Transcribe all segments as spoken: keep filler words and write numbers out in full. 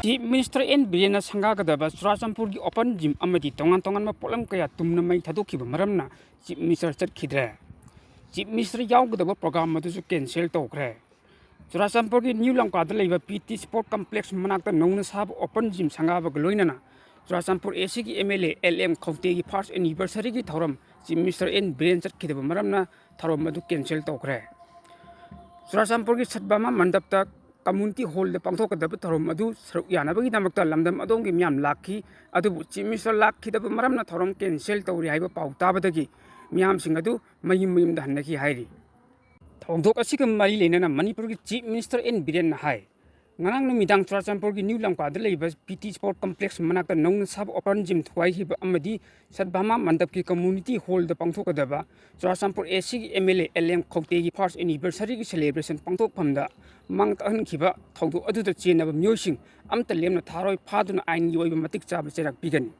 Chief Minister and ꯕꯤꯔꯦꯟꯅ ꯁꯪꯒꯥꯒꯗꯕ ꯆꯨꯔꯥꯆꯥꯟꯄꯨꯔꯒꯤ open gym ꯑꯃꯗꯤ ꯇꯣꯉꯥꯟ ꯇꯣꯉꯥꯟꯕ ꯄꯣꯠꯂꯝ ꯀꯌꯥ ꯇꯨꯝꯅ ꯃꯩ ꯊꯥꯗꯣꯛꯈꯤꯕ ꯃꯔꯝꯅ Chief Minister ꯆꯠꯈꯤꯗ꯭ꯔꯦ꯫ Chief Minister ꯌꯥꯎꯒꯗꯕ program ꯑꯗꯨꯁꯨ cancel ꯇꯧꯈ꯭ꯔꯦ꯫ ꯆꯨꯔꯥꯆꯥꯟꯄꯨꯔꯒꯤ ꯅ꯭ꯌꯨ ꯂꯝꯀꯥꯗ ꯂꯩꯕ ꯄꯤ ꯇꯤ Sport Complex ꯃꯅꯥꯛꯇ ꯅꯧꯅ ꯁꯥꯕ open gym ꯁꯪꯒꯥꯕꯒ ꯂꯣꯏꯅꯅ ꯆꯨꯔꯥꯆꯥꯟꯄꯨꯔ ꯑꯦ ꯁꯤꯒꯤ M L A L M ꯈꯧꯇꯦꯒꯤ first anniversaryꯒꯤ ꯊꯧꯔꯝ Chief Minister ꯑꯦꯟ ꯕꯤꯔꯦꯟ ꯆꯠꯈꯤꯗꯕ ꯃꯔꯝꯅ ꯊꯧꯔꯝ ꯑꯗꯨ cancel ꯇꯧꯈ꯭ꯔꯦ꯫ ꯆꯨꯔꯥꯆꯥꯟꯄꯨꯔꯒꯤ ꯁꯠꯚꯥꯃꯥ ꯃꯟꯗꯞꯇ community hallꯗ ꯄꯥꯡꯊꯣꯛꯀꯗꯕ ꯊꯧꯔꯝ ꯑꯗꯨ ꯁꯔꯨꯛ ꯌꯥꯅꯕꯒꯤꯗꯃꯛꯇ ꯂꯝꯗꯝ ꯑꯗꯣꯝꯒꯤ ꯃꯤꯌꯥꯝ ꯂꯥꯛꯈꯤ꯫ ꯑꯗꯨꯕꯨ Chief Minister ꯂꯥꯛꯈꯤꯗꯕ ꯃꯔꯝꯅ ꯊꯧꯔꯝ cancel ꯇꯧꯔꯤ ꯍꯥꯏꯕ ꯄꯥꯎ ꯇꯥꯕꯗꯒꯤ ꯃꯤꯌꯥꯝꯁꯤꯡ ꯑꯗꯨ ꯃꯌꯨꯝ ꯃꯌꯨꯝꯗ ꯍꯟꯅꯈꯤ ꯍꯥꯏꯔꯤ꯫ ꯊꯧꯗꯣꯛ ꯑꯁꯤꯒ ꯃꯔꯤ ꯂꯩꯅꯅ ꯃꯅꯤꯄꯨꯔꯒꯤ Chief Minister ꯑꯦꯟ ꯕꯤꯔꯦꯟꯅ ꯍꯥꯏ, ꯉꯔꯥꯡ ꯅꯨꯃꯤꯗꯥꯡ ꯆꯨꯔꯥꯆꯥꯟꯄꯨꯔꯒꯤ ꯅ꯭ꯌꯨ ꯂꯝꯀꯥꯗ ꯂꯩꯕ ꯄꯤ ꯇꯤ Sport Complex ꯃꯅꯥꯛꯇ ꯅꯧꯅ ꯁꯥꯕ open gym ꯊꯨꯒꯥꯏꯈꯤꯕ ꯑꯃꯗꯤ ꯁꯠꯚꯥꯃꯥ ꯃꯟꯗꯞꯀꯤ community hallꯗ ꯄꯥꯡꯊꯣꯛꯀꯗꯕ ꯆꯨꯔꯥꯆꯥꯟꯄꯨꯔ ꯑꯦ ꯁꯤꯒꯤ M L A L M ꯈꯧꯇꯦꯒꯤ first anniversaryꯒꯤ celebration ꯄꯥꯡꯊꯣꯛꯐꯝꯗ ꯃꯥꯡ ꯇꯥꯛꯍꯟꯈꯤꯕ ꯊꯧꯗꯣꯛ ꯑꯗꯨꯗ ꯆꯦꯟꯅꯕ ꯃꯤꯑꯣꯏꯁꯤꯡ ꯑꯃꯠꯇ ꯂꯦꯝꯅ ꯊꯥꯔꯣꯏ, ꯐꯥꯗꯨꯅ ꯑꯥꯏꯟꯒꯤ ꯑꯣꯏꯕ ꯃꯇꯤꯛ ꯆꯥꯕ ꯆꯩꯔꯥꯛ ꯄꯤꯒꯅꯤ꯫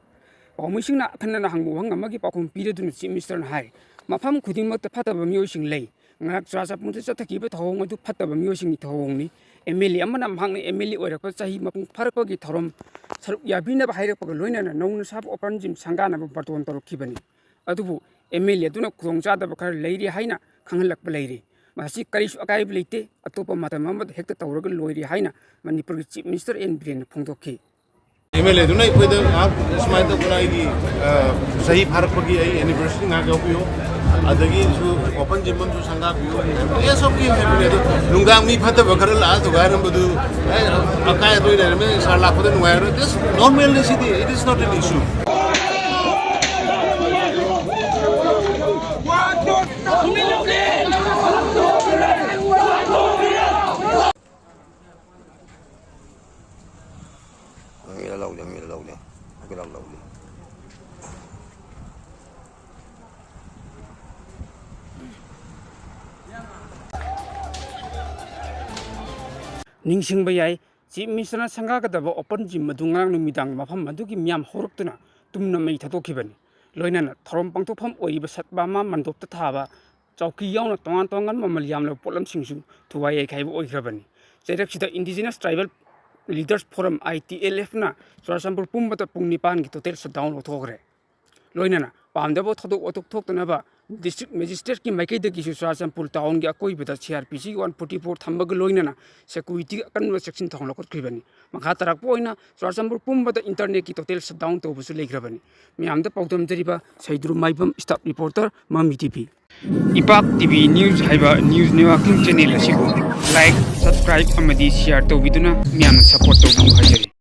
ꯄꯥꯎꯃꯤꯁꯤꯡꯅ ꯑꯈꯟꯅꯅ ꯍꯪꯕ ꯋꯥꯍꯪ ꯑꯃꯒꯤ ꯄꯥꯎꯈꯨꯝ ꯄꯤꯔꯗꯨꯅ Chief Ministerꯅ ꯍꯥꯏ, ꯃꯐꯝ ꯈꯨꯗꯤꯡꯃꯛꯇ ꯐꯠꯇꯕ ꯃꯤꯑꯣꯏꯁꯤꯡ ꯂꯩ꯫ ꯉꯔꯥꯡ ꯆꯨꯔꯥꯆꯥꯟꯄꯨꯔꯗ ꯆꯠꯊꯈꯤꯕ ꯊꯧꯑꯣꯡ ꯑꯗꯨ ꯐꯠꯇꯕ ꯃꯤꯑꯣꯏꯁꯤꯡꯒꯤ ꯊꯧꯑꯣꯡꯅꯤ꯫ ꯑꯦꯝ ꯑꯦꯜ ꯑꯦ ꯑꯃꯅ ꯃꯍꯥꯛꯅ ꯑꯦꯝ ꯑꯦꯜ ꯑꯦ ꯑꯣꯏꯔꯛꯄ ꯆꯍꯤ ꯃꯄꯨꯡ ꯐꯥꯔꯛꯄꯒꯤ ꯊꯧꯔꯝ ꯁꯔꯨꯛ ꯌꯥꯕꯤꯅꯕ ꯍꯥꯏꯔꯛꯄꯒ ꯂꯣꯏꯅꯅ ꯅꯧꯅ ꯁꯥꯕ open gym ꯁꯪꯒꯥꯅꯕ ꯕꯥꯔꯇꯣꯟ ꯇꯧꯔꯛꯈꯤꯕꯅꯤ꯫ ꯑꯗꯨꯕꯨ ꯑꯦꯝ ꯑꯦꯜ ꯑꯦ ꯑꯗꯨꯅ ꯈꯨꯗꯣꯡꯆꯥꯗꯕ ꯈꯔ ꯂꯩꯔꯤ ꯍꯥꯏꯅ ꯈꯪꯍꯜꯂꯛꯄ ꯂꯩꯔꯤ꯫ ꯃꯁꯤ ꯀꯔꯤꯁꯨ ꯑꯀꯥꯏꯕ ꯂꯩꯇꯦ, ꯑꯇꯣꯞꯄ ꯃꯇꯝ ꯑꯃꯗ ꯍꯦꯛꯇ ꯇꯧꯔꯒ ꯂꯣꯏꯔꯦ ꯍꯥꯏꯅ ꯃꯅꯤꯄꯨꯔꯒꯤ Chief Minister ꯑꯦꯟ ꯕꯤꯔꯦꯟꯅ ꯐꯣꯡꯗꯣꯛꯈꯤ꯫ ꯑꯦꯝ ꯑꯦꯜ ꯑꯦꯗꯨꯅ ꯑꯩꯈꯣꯏꯗ ꯉꯥꯏꯍꯥꯛ ꯁꯨꯃꯥꯏꯅ ꯇꯧꯗꯅ ꯑꯩꯒꯤ, ꯑ, ꯆꯍꯤ ꯐꯥꯔꯛꯄꯒꯤ ꯑꯩ anniversary ꯉꯥꯏꯍꯥꯛ ꯌꯥꯎꯕꯤꯌꯨ, ꯑꯗꯒꯤꯁꯨ open gym ꯑꯃꯁꯨ ꯁꯪꯒꯥꯕꯤꯌꯨ, it's okay ꯍꯥꯏꯕꯅꯦ꯫ ꯑꯗꯣ ꯅꯨꯡꯗꯥꯡ ꯃꯤ ꯐꯠꯇꯕ ꯈꯔ ꯂꯥꯛꯑ ꯊꯨꯒꯥꯏꯔꯝꯕꯗꯨ, ꯑꯦ, ꯑꯀꯥꯏ ꯑꯇꯣꯏ ꯂꯩꯔꯝꯃꯦ, ꯁꯥꯔ ꯂꯥꯛꯄꯗ ꯅꯨꯡꯉꯥꯏꯔꯔꯣꯏ, this normal ꯅꯤ ꯁꯤꯗꯤ, it is not an issue. ꯃꯤꯔ ꯂꯧꯗꯦ, ꯃꯤꯔ ꯂꯧꯗꯦ, ꯃꯤꯔ ꯂꯧꯗꯦ꯫ ꯅꯤꯡꯁꯤꯡꯕ ꯌꯥꯏ, Chief Ministerꯅ ꯁꯪꯒꯥꯒꯗꯕ open gym ꯑꯗꯨ ꯉꯔꯥꯡ ꯅꯨꯃꯤꯗꯥꯡ ꯃꯐꯝ ꯑꯗꯨꯒꯤ ꯃꯤꯌꯥꯝ ꯍꯧꯔꯛꯇꯨꯅ ꯇꯨꯝꯅ ꯃꯩ ꯊꯥꯗꯣꯛꯈꯤꯕꯅꯤ꯫ ꯂꯣꯏꯅꯅ ꯊꯧꯔꯝ ꯄꯥꯡꯊꯣꯛꯐꯝ ꯑꯣꯏꯔꯤꯕ ꯁꯠꯚꯥꯃꯥ ꯃꯟꯗꯣꯞꯇ ꯊꯥꯕ ꯆꯧꯀꯤ ꯌꯥꯎꯅ ꯇꯣꯉꯥꯟ ꯇꯣꯉꯥꯟꯕ ꯃꯃꯜ ꯌꯥꯝꯂꯕ ꯄꯣꯠꯂꯝꯁꯤꯡꯁꯨ ꯊꯨꯒꯥꯏ ꯌꯩꯈꯥꯏꯕ ꯑꯣꯏꯈ꯭ꯔꯕꯅꯤ꯫ ꯆꯩꯔꯛꯁꯤꯗ indigenous tribal Leaders Forum, I T L F ꯅ ꯆꯨꯔꯥꯆꯥꯟꯄꯨꯔ ꯄꯨꯝꯕꯗ ꯄꯨꯡ ꯅꯤꯄꯥꯟꯒꯤ total shutdown ꯂꯧꯊꯣꯛꯈ꯭ꯔꯦ꯫ ꯂꯣꯏꯅꯅ ꯄꯥꯝꯗꯕ ꯊꯧꯗꯣꯛ ꯋꯥꯊꯣꯛ ꯊꯣꯛꯇꯅꯕ district magistrate ꯀꯤ ꯃꯥꯏꯀꯩꯗꯒꯤꯁꯨ ꯆꯨꯔꯥꯆꯥꯟꯄꯨꯔ town ꯒꯤ ꯑꯀꯣꯏꯕꯗ C R P C one forty four ꯊꯝꯕꯒ ꯂꯣꯏꯅꯅ security ꯑꯀꯟꯕ ꯆꯦꯛꯁꯤꯟ ꯊꯧꯔꯥꯡ ꯂꯧꯈꯠꯈ꯭ꯔꯤꯕꯅꯤ꯫ ꯃꯈꯥ ꯇꯥꯔꯛꯄ ꯑꯣꯏꯅ ꯆꯨꯔꯥꯆꯥꯟꯄꯨꯔ ꯄꯨꯝꯕꯗ internet ꯀꯤ total shutdown ꯇꯧꯕꯁꯨ ꯂꯩꯈ꯭ꯔꯕꯅꯤ꯫ ꯃꯌꯥꯝꯗ ꯄꯥꯎꯗꯝꯖꯔꯤꯕ ꯁꯩꯗ꯭ꯔꯨ ꯃꯥꯏꯕꯝ, staff reporter, ꯃꯃꯤ T V꯫ ꯏꯄꯥꯛ T V news ꯍꯥꯏꯕ news networking channel ꯑꯁꯤꯕꯨ like, subscribe ꯑꯃꯗꯤ share ꯇꯧꯕꯤꯗꯨꯅ ꯃꯌꯥꯝꯅ support ꯇꯧꯕꯤꯌꯨ ꯍꯥꯏꯖꯔꯤ꯫